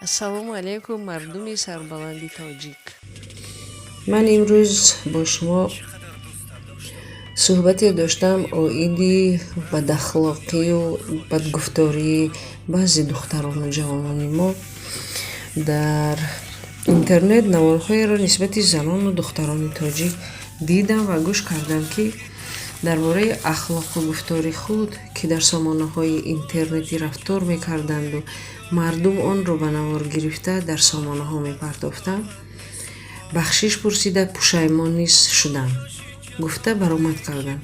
Ассалому алайкум, мардуми сарбаланди тоҷик. Ман имрӯз бо шумо суҳбате доштам оиди бадахлоқию бадгуфтории баъзе духтарону ҷавонони мо. Дар интернет наворҳоеро нисбати занону духтарони тоҷик дидам ва гӯш кардам, ки дар бораи ахлоқу гуфтори худ, ки дар сомонаҳои интернетӣ рафтор мекарданду мардум онро ба навор гирифта, дар сомонаҳо мепартофтанд, бахшиш пурсида, пушаймон низ шудам гуфта баромад кардам.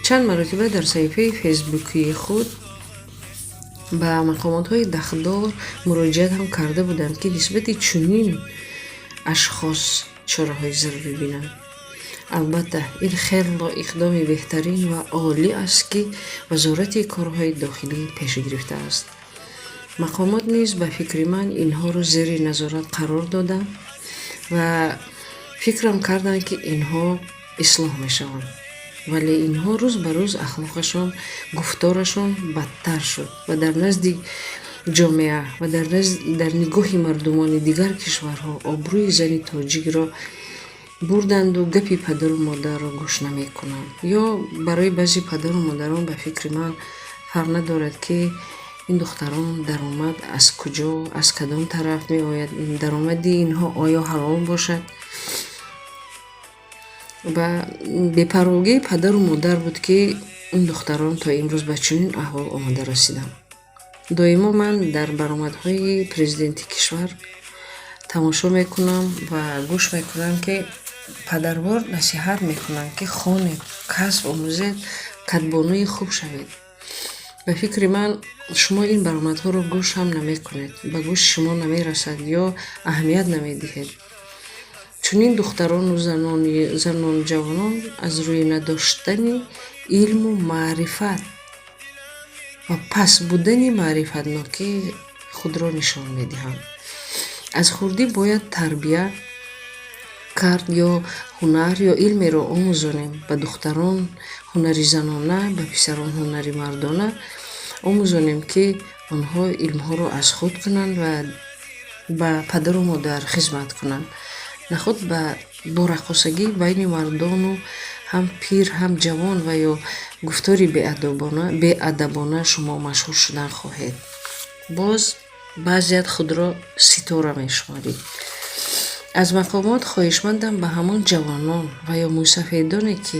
Чанд маротиба дар саҳифаи фейсбукии худ ба мақомотҳои дахлдор муроҷиат ҳам карда будам, ки нисбати чунин ашхос чораҳои зарурӣ бинанд. Албатта, ин хело иқдоми беҳтарин ва олӣ аст, ки Вазорати корҳои дохилӣ пеш гирифтааст. Мақомот низ, ба фикри ман, инҳоро зери назорат қарор дода ва фикрам карданд, ки инҳо ислоҳ мешаванд, вале инҳо рӯз ба рӯз ахлоқашон, гуфторашон бадтар шуд ва дар назди ҷомеа ва дар нигоҳи мардумони дигар кишварҳо обрӯи зани тоҷикро бурданду гапи падару модарро гӯш намекунанд. Ё барои баъзе падару модарон, ба фикри ман, фарқ надорад, ки ин духтарон даромад аз куҷо, аз кадом тараф меояд, даромади инҳо оё ҳалол бошад. Ва бепарвогии падару модар буд, ки ин духтарон то имрӯз ба чунин аҳвол омада расиданд. Доимо ман дар баромадҳои президенти кишвар тамошо мекунам ва гӯш мекунам, ки падарвор насиҳат мекунанд, ки хонед, касб омӯзед, кадбонуи хуб шавед. Ба фикри ман, шумо ин баромадҳоро гӯш ҳам намекунед, ба гӯши шумо намерасад ё аҳамият намедиҳед. Чунин духтарону занону ҷавонон аз рӯи надоштани илму маърифат ва паст будани маърифатнокии худро нишон медиҳанд. Аз хурдӣ бояд тарбия кард ё ҳунар ё илмеро омӯзонем. Ба духтарон ҳунари занона, ба писарон ҳунари мардона омӯзонем, ки онҳо илмҳоро аз худ кунанд ва ба падару модар хизмат кунанд. Наход бо раққосагӣ байни мардону ҳам пир, ҳам ҷавон ва ё гуфтори беадабона шумо машҳур шудан хоҳед. Боз баъзеят худро ситора мешуморед. Аз мақомот хоҳишмандам, ба ҳамон ҷавонон ва ё мӯйсафедоне, ки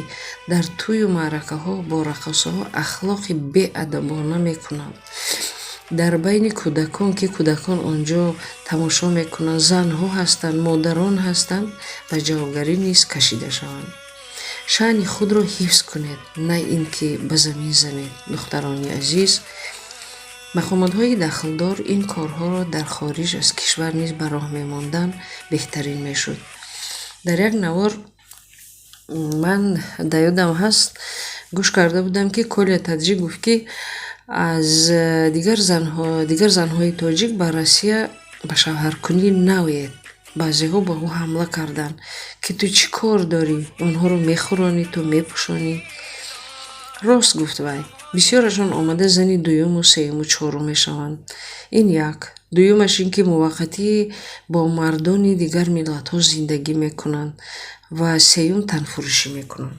дар тӯю маъракаҳо бо раққосаҳо ахлоқи беадабона мекунанд дар байни кӯдакон, ки кӯдакон он ҷо тамошо мекунанд, занҳо ҳастанд, модарон ҳастанд, ба ҷавобгарӣ низ кашида шаванд. Шаъни худро ҳифз кунед, на ин ки ба замин занед. Духтарони азиз, мақомотҳои дахлдор ин корҳоро дар хориҷ аз кишвар низ ба роҳ мемондан, беҳтарин мешуд. Дар як навор ман дар ёдам ҳаст, гӯш карда будам, ки Коля Таджик гуфт, ки аз дигар занҳои тоҷик ба Россия ба шавҳаркунӣ наоед. Баъзеҳо ба ӯ ҳамла карданд, ки ту чӣ кор дорӣ, онҳоро мехӯронӣ, ту мепӯшонӣ. Рост гуфт вай. Бисёрашон омада зани дуюму сеюму чорум мешаванд. Ин як. Дуюмаш ин ки муваққатӣ бо мардони дигар миллатҳо зиндагӣ мекунанд ва сеюм танфурӯшӣ мекунанд.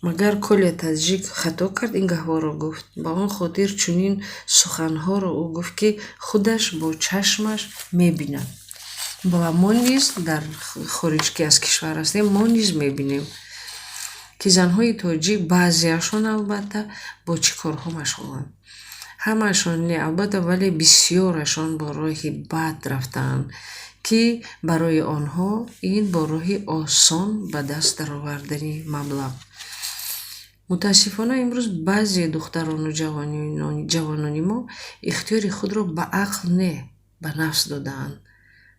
Магар Коля Таджик хато кард, ин гаҳворо гуфт? Ба он хотир чунин суханҳоро ӯ гуфт, ки худаш бо чашмаш мебинад. Ва мо низ дар хориҷ, ки аз кишвар ҳастем, мо низ мебинем, ки занҳои тоҷик, баъзеашон албатта, бо чӣ корҳо машғуланд. Ҳамаашон не, албатта, вале бисёрашон бо роҳи бад рафтаанд, ки барои онҳо ин бо роҳи осон ба даст даровардани маблағ. Мутаассифона, имрӯз баъзе духтарону ҷавонони мо ихтиёри худро ба ақл не, ба нафс додаанд.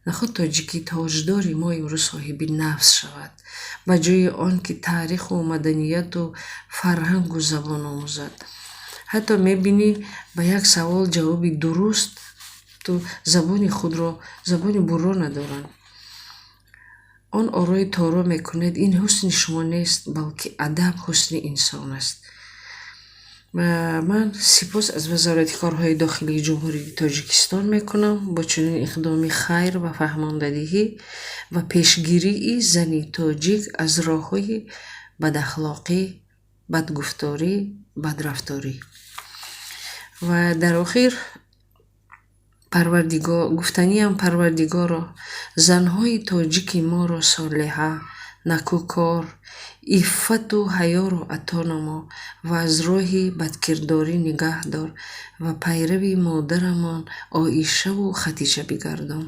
Наход тоҷики тоҷдори мо имрӯз соҳиби нафс шавад, ба ҷои он ки таъриху маданияту фарҳангу забон омӯзад. Ҳатто мебинӣ, ба як савол ҷавоби дуруст ту забони худро, забони бурро надоранд. Он орои торо мекунед, ин ҳусни шумо нест, балки адаб ҳусни инсон аст. Ва ман сипос аз Вазорати корҳои дохилии Ҷумҳурии Тоҷикистон мекунам бо чунин иқдоми хайр ва фаҳмондадиҳӣ ва пешгирии зани тоҷик аз роҳҳои бадахлоқӣ, бадгуфторӣ, бадрафторӣ. Ва дар охир гуфтаниам: Парвардигоро, занҳои тоҷики моро солиҳа, накӯкор, иффату ҳаёро ато намо ва аз роҳи бадкирдорӣ нигаҳ дор ва пайрави модарамон Оишаву Хадича бигардон.